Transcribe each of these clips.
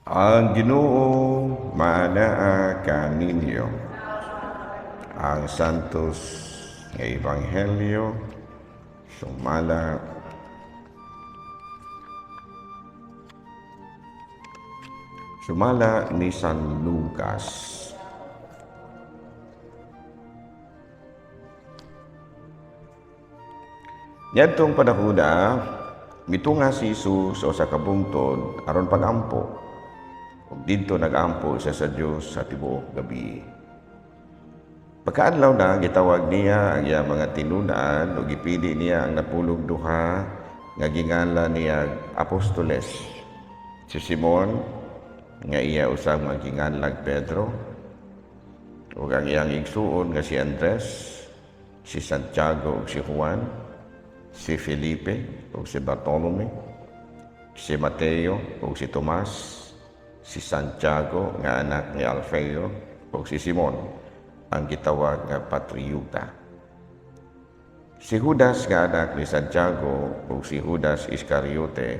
Ang Ginoo maanaa kaninyo. Ang Santos nga Ebanghelyo sumala ni San Lucas. Niadtong panahona, mitunga si Jesus sa usa ka bungtod aron pagampo. Ug didto nagampo siya sa Dios sa tibuok gabi. Pagkaadlaw na, gitawag niya ang iyang mga tinun-an ug gipili niya ang napulog duha nga gingalan niya apostoles. Si Simon, nga iya usab nga ginganlag Pedro, ug ang iyang igsuon nga si Andres, si Santiago ug si Juan, si Felipe ug si Bartolome, si Mateo ug si Tomas, si Santiago nga anak ni Alfeo ug si Simon ang gitawag nga Patriuta. Si Judas nga anak ni Santiago ug si Judas Iscariote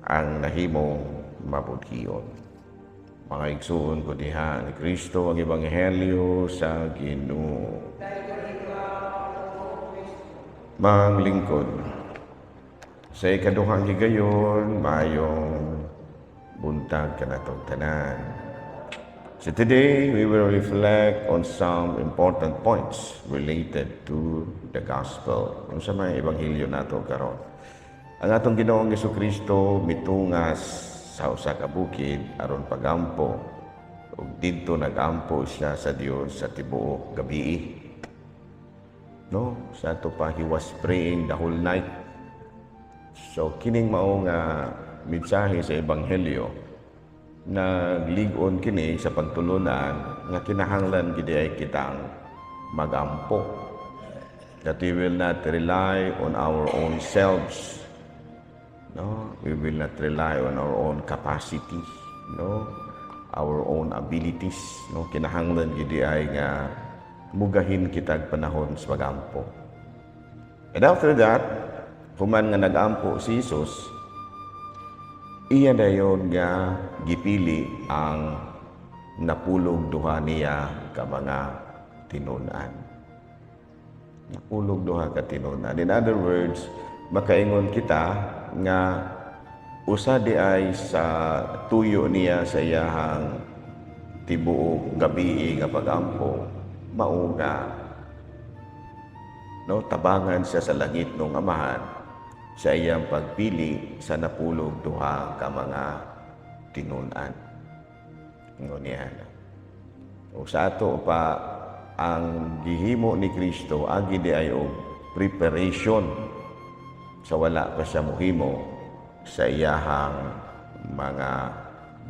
ang nahimong mabudkion. Mga igsuon ko diha ni Kristo ang Ebanghelyo sa Ginoo. Manglingkod sa ikaduhang higayon, maayong buntag kanatong tanan. So today we will reflect on some important points related to the gospel. Unsa may ebanghelyo nato karon? Ang atong Ginoong Hesukristo mitungas sa usa ka bukid aron pagampo, ug didto nagampo siya sa Dios sa tibuok gabi. No, sa ato pa, he was praying the whole night. So kining mao nga mensahe sa ebanghelyo, naglig-on kini sa pagtulunan nga kinahanglan gid ay kitang magampo. That we will not rely on our own selves. No, we will not rely on our own capacity, no, our own abilities, no. Kinahanglan gid ay nga mugahin kitag panahon sa pagampo. And after that, human nga nagampo si Jesus, iya dayon nga gipili ang napulog duha niya ka mga tinun-an. Napulog duha ka tinun-an. In other words, makaingon kita nga usa di ay sa tuyo niya sa iyahang tibuok gabi nga pagampo, mao nga, no, tabangan siya sa langit ng Amahan sa iyang pagpili sa napulog duha ka mga tinun-an. Ngunyan. O sa ato pa, ang gihimo ni Kristo agi di ay og preparation sa wala pa siya muhimo sa iyahang mga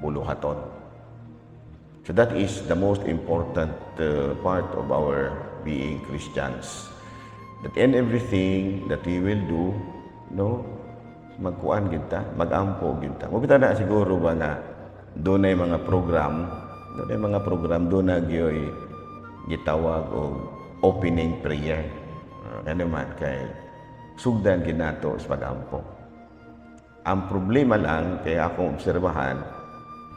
buluhaton. So that is the most important part of our being Christians. That in everything that we will do, no, magkuan kita, magampo kita. Mabita na siguro ba nga dunay mga program, dunay mga program doon na gyoy gitawag og opening prayer. Ano man kay sugdan ginato sa pagampo. Ang problema lang kay akong obserbahan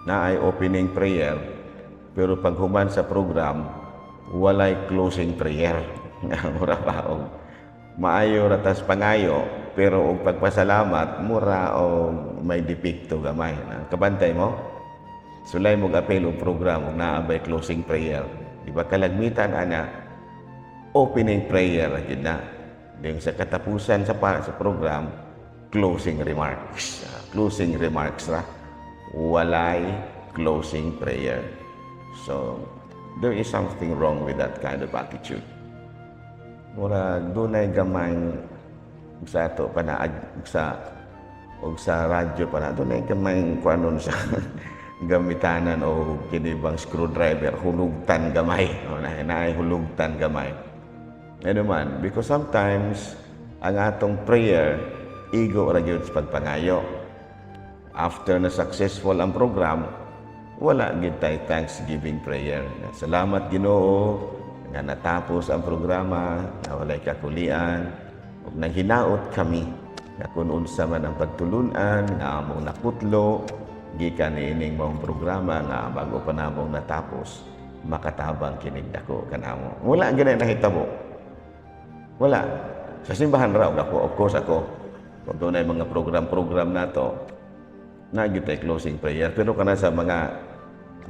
na ay opening prayer, pero pag human sa program walay closing prayer. Mura pa og maayo ra tas pangayo, pero og pagpasalamat mura og may depekto gamay. Kabantay mo? Sulay mo apel og program og naa bay closing prayer. Di ba kalagmitan ana opening prayer ra gyud na. Then sa katapusan sa program, closing remarks. Closing remarks ra. Walay closing prayer. So there is something wrong with that kind of attitude. Mura dunay gamay sa ato pa na sa og sa radyo pa na dunay gamay kuanon sa gamitanan o kini bang screwdriver, hulugtan gamay o na naay hulugtan gamay. Ano man, because sometimes ang atong prayer igo ra gyud sa pagpangayo. After na successful ang program, wala gyud tay thanksgiving prayer. Salamat, Ginoo, nga natapos ang programa nga walay kakulian ug naghinaot kami nga kun unsa man ang pagtulunan nga among nakutlo. Gikan niining maong programa nga bago pa namong natapos, makatabang kinig dako kanamo. Wala ganay nahitabo. Wala. Sa simbahan ra ako, of course ako. Kung doon mga program-program nato, na gyud closing prayer. Pero kana sa mga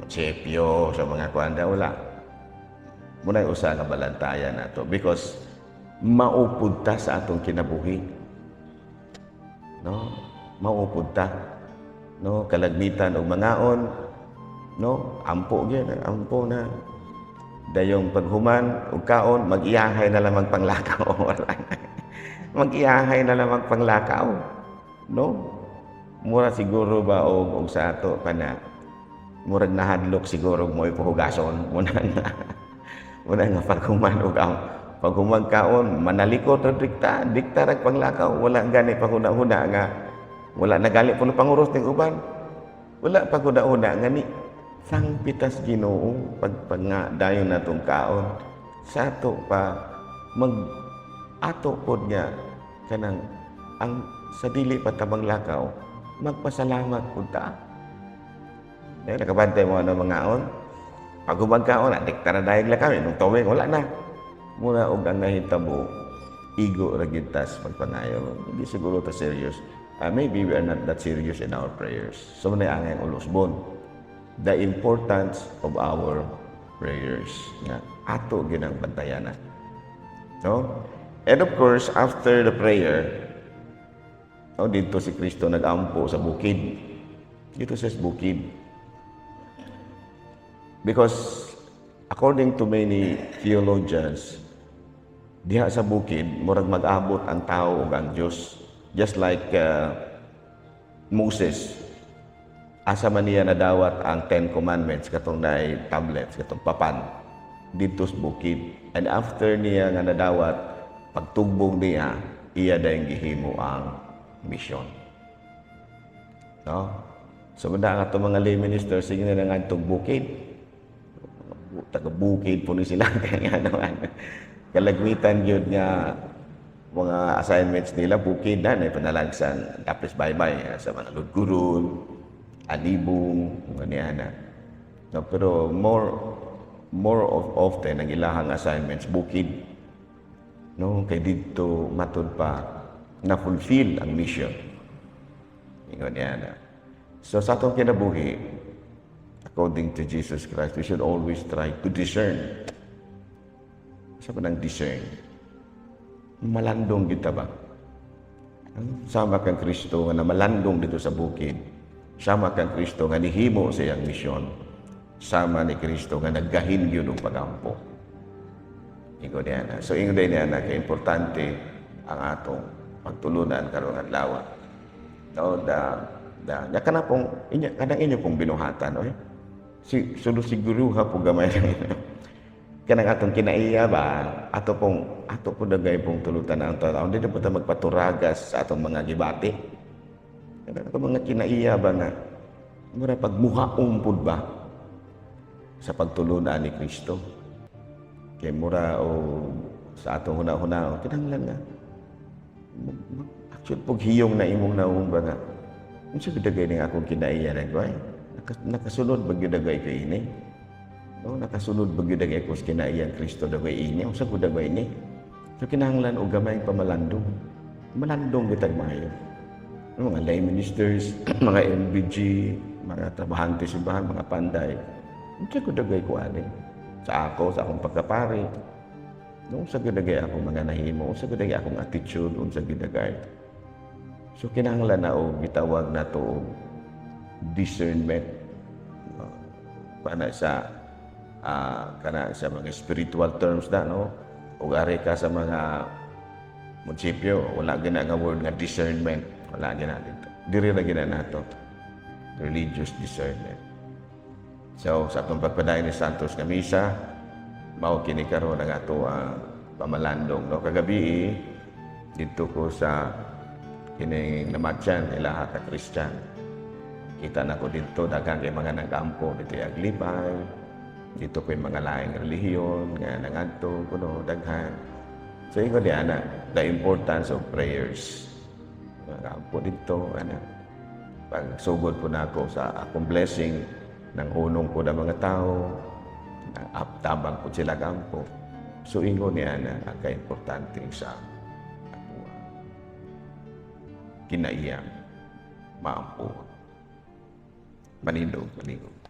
munisipyo, sa mga kuanda, wala. Muna usa nga balantayan nato because maupod ta sa atong kinabuhi. No? Maupod ta. No, kalagmitan og mangaon, no? Ampo gyud, ampo na. Dayong paghuman og kaon, mag-iyahay na lamang panglakaw. Wala na. Mag-iyahay na lamang panglakaw. No? Mura siguro ba og sa ato pa na murag nahadlok siguro mo ipuhugason muna nga paghuman og ang paghuman kaon, manalikot ra dikta dikta rag panglakaw. Wala gani paghuna-huna nga wala na gali puno panguros ning uban. Wala paghuna-huna nga ni sang pitas Ginoo pag pag nga dayon natong kaon sa ato pa mag ato pod nga kanang ang sa dili pa tabang lakaw, magpasalamat pud ta. Eh, nakabantay mo ano mga on. Pag humagkaon, adik na dayag lang kami. Nung tawig, wala na. Muna og ang nahitabo, igo ra gyud tas pagpangayo. Hindi siguro ta serious. Maybe we are not that serious in our prayers. So, muna ang ulusbon. The importance of our prayers. Nga, ato ginang bantayanan. No? And of course, after the prayer, no, dito si Kristo nag-ampo sa bukid. Dito sa bukid. Because according to many theologians, diha sa bukid, murag mag-abot ang tao ug ang Diyos. Just like Moses, asa man niya nadawat ang Ten Commandments, katong naay tablets, katong papan, dito sa bukid. And after niya nga nadawat, pagtugbong niya, iya dayong gihimo ang mission. No? So, muna ang atong mga lay ministers, sige na nga itong bukid. Taga-bukid po ni sila. Kaya nga naman. Kalagmitan yun nga mga assignments nila, bukid na, na panalagsan, tapos bye-bye sa mga Ludgurun, Anibong, mga niya na. No, pero more of often ang ilahang assignments bukid. No, kay didto matud pa na fulfill ang mission. Ingon niya na. So sa atong kinabuhi, according to Jesus Christ, we should always try to discern. Sa ba ng discern? Malandong kita ba? Sama kang Kristo nga namalandong dito sa bukid. Sama kang Kristo nga nihimo sa iyang misyon. Sama ni Kristo nga naggahin yun og pagampo. Ingon niya na. So ingon din niya na kay importante ang atong pagtulunan karong adlaw. No, da, nya kana pong inyo, kanang inyo pong binuhatan, oy. Si sulo siguruha po gamay lang. Kanang atong kinaiya ba, ato pong ato po dagay pong tulutan ang tao. Hindi na po ta magpaturagas sa atong mga gibati. Kanang atong mga kinaiya ba nga mura pagmuhaom pud ba sa pagtulunan ni Kristo. Kay mura o sa atong huna-huna, kinahanglan nga actually pag hiyong na imong naong ba nga unsa gyud dagay ning akong kinaiya na goy, nakasunod ba gyud dagay ko ini, no? Nakasunod ba gyud dagay ko sa kinaiyan Kristo dagay ini? Unsa gyud dagay ini? So kinahanglan og gamay pamalandong, malandong bitag maayo, mga lay ministers, mga MBG, mga trabahante simbahan, mga panday, unsa gyud dagay ko ani sa ako, sa akong pagkapari, no? Unsa gyud dagay akong mga nahimo? Unsa gyud dagay akong attitude? Unsa gyud dagay? So kinahanglan na og gitawag nato og discernment. Kana sa kana sa mga spiritual terms na, no, ug ari ka sa mga munisipyo, wala gina nga word nga discernment, wala gina dito. Diri ra gina nato religious discernment. So sa atong pagpadayon ni Santos nga misa, mao kini karon ang ato ang pamalandong, no? Kagabi dito ko sa kining namatyan ilaha ka Christian. Kita na ko dito daghan kay mga nag-ampo dito, Aglipay dito ko yung mga laing relihiyon nga nangadto kuno daghan. So ingon di ana, the importance of prayers, mga ampo dito ana. Pag sugod po na ako sa akong blessing, nang hunong po ng mga tao, tabang po sila gampo. So ingon niya na ang kaimportante sa ato kinaiyang maampo. Manindog, maningog.